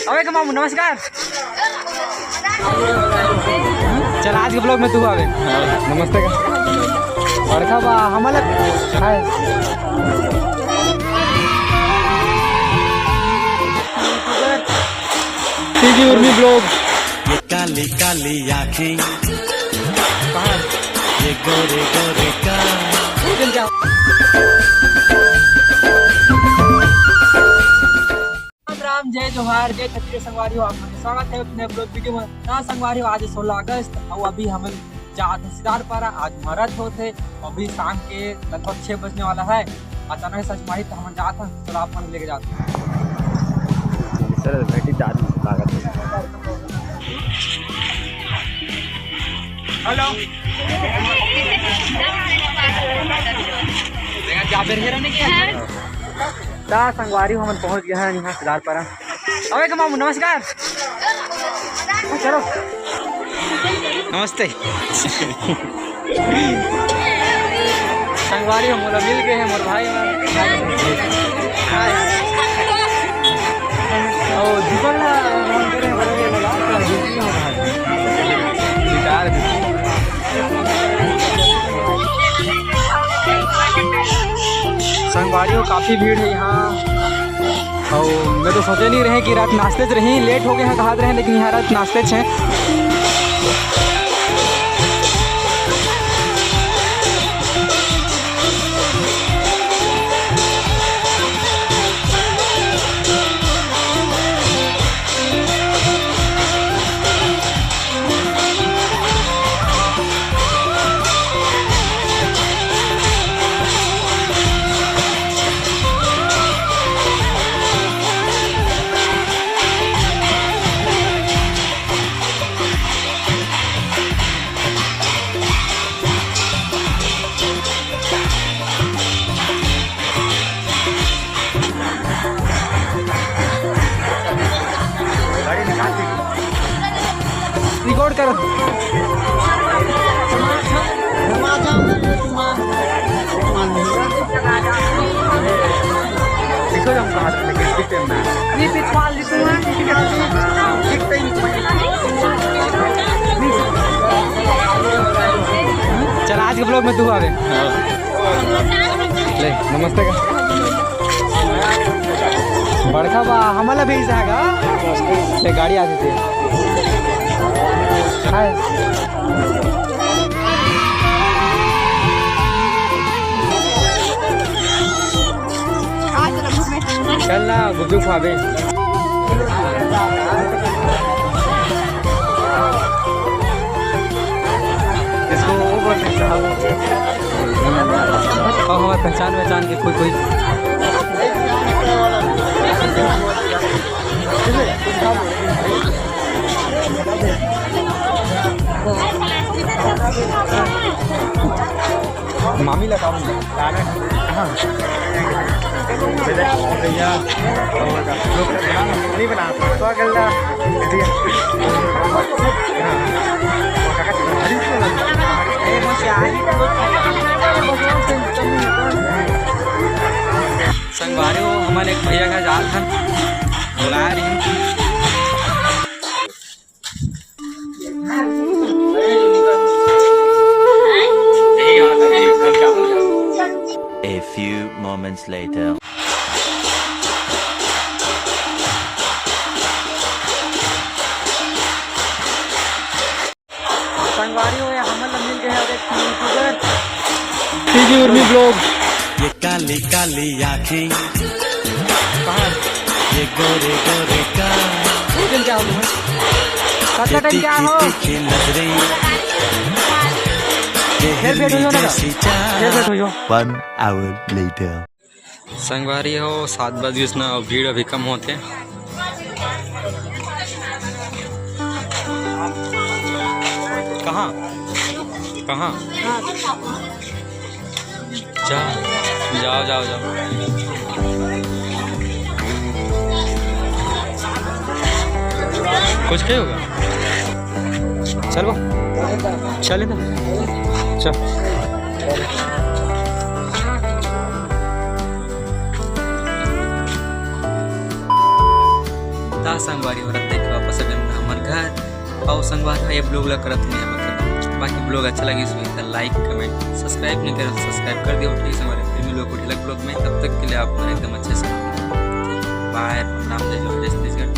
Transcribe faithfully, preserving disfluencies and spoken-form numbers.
अबे के मामू, नमस्कार। चल, आज के vlog में तू आवे। नमस्ते का। बड़का बा, हमला। हाय। TV Urmi vlog। ये काली काली आँखें, ये गोरे गोरे का। राम राम, जय जोहार, जय छत्तीसगढ़ संगवारी हो। आप मन के स्वागत है अपने vlog video में। ना संगवारी हो, आज सोलह अगस्त अउ अभी हम जात हन सिदारपारा। आज महारथ होत हे, अभी शाम के लगभग छः बजने वाला है। अचानक से माही तो हम जात हन, तो आप मन लेके जात हन। सर, भेटी दादी लागत है। हेलो। देखा, जाबे रहे रहने के। ता संगवारी हो, हमन पहुंच गए हैं यहाँ सिदारपारा। अबे के मामू, नमस्कार। चलो। नमस्ते। संगवारी हो, मोला मिल गए हैं मोर भाई मन। ओ, दीपक ना, फोन करे, बड़ा ये लगा, तो बिजी हो भाई। बेकार बिजी। संगवारी हो, काफी भीड़ है यहाँ। अउ मैं तो सोचे नहीं रहे कि रात नाचतेच रही, लेट हो गए हैं कहत रहे, लेकिन यहाँ रात नाचतेच हैं। रिकॉर्ड करो। चल, आज के vlog में तू आवे। ले, नमस्ते का। बड़का बा, हमला भेज देगा। ले, गाड़ी आ जथे। हाय। चल ना, गुपचुप खाबे। इसको वो बोलते हैं साहब। और हमारे पहचान वहचान के कोई, कोई। मामी ला काम। हाँ। भैया, नहीं बना, तो अगला। संगवारी हो, हमन एक भैया घर जात हन, बुलाए रहिन। A few moments later. संगवारी हो, ये हमन ला मिल गए हैं एक YouTuber। TV Urmi vlog। ये काली काली आँखें, कहाँ? ये गोरे गोरे का। वो दिन क्या हो गया? कतका टाइम क्या हो? तीखी नजरें, ये फिर भेंट हिरनी होई ना? जैसी चाल। फिर भेंट होई हो? One hour later. संगवारी हो, सात बज गिस ना, अउ भीड़ अभी कम होथे। कहाँ? कहाँ? जा, जाओ, जाओ, जाओ। कुछ नहीं होगा। चल वो। चल इधर। चल। ता संगवारी हो, रद्दा देख के वापस आ गेन हमर घर। अउ संगवारी हो, ये vlog ला करत हन हमर घर। बाकी vlog अच्छा लगिस होही त like, comment, subscribe नहीं करे त subscribe कर दियो। ठीक है संगवारी, फिर मिलबो कुछ अलग vlog में। तब तक के लिए आप मन एकदम अच्छे से bye, राम राम, जय जोहार, जय छत्तीसगढ़।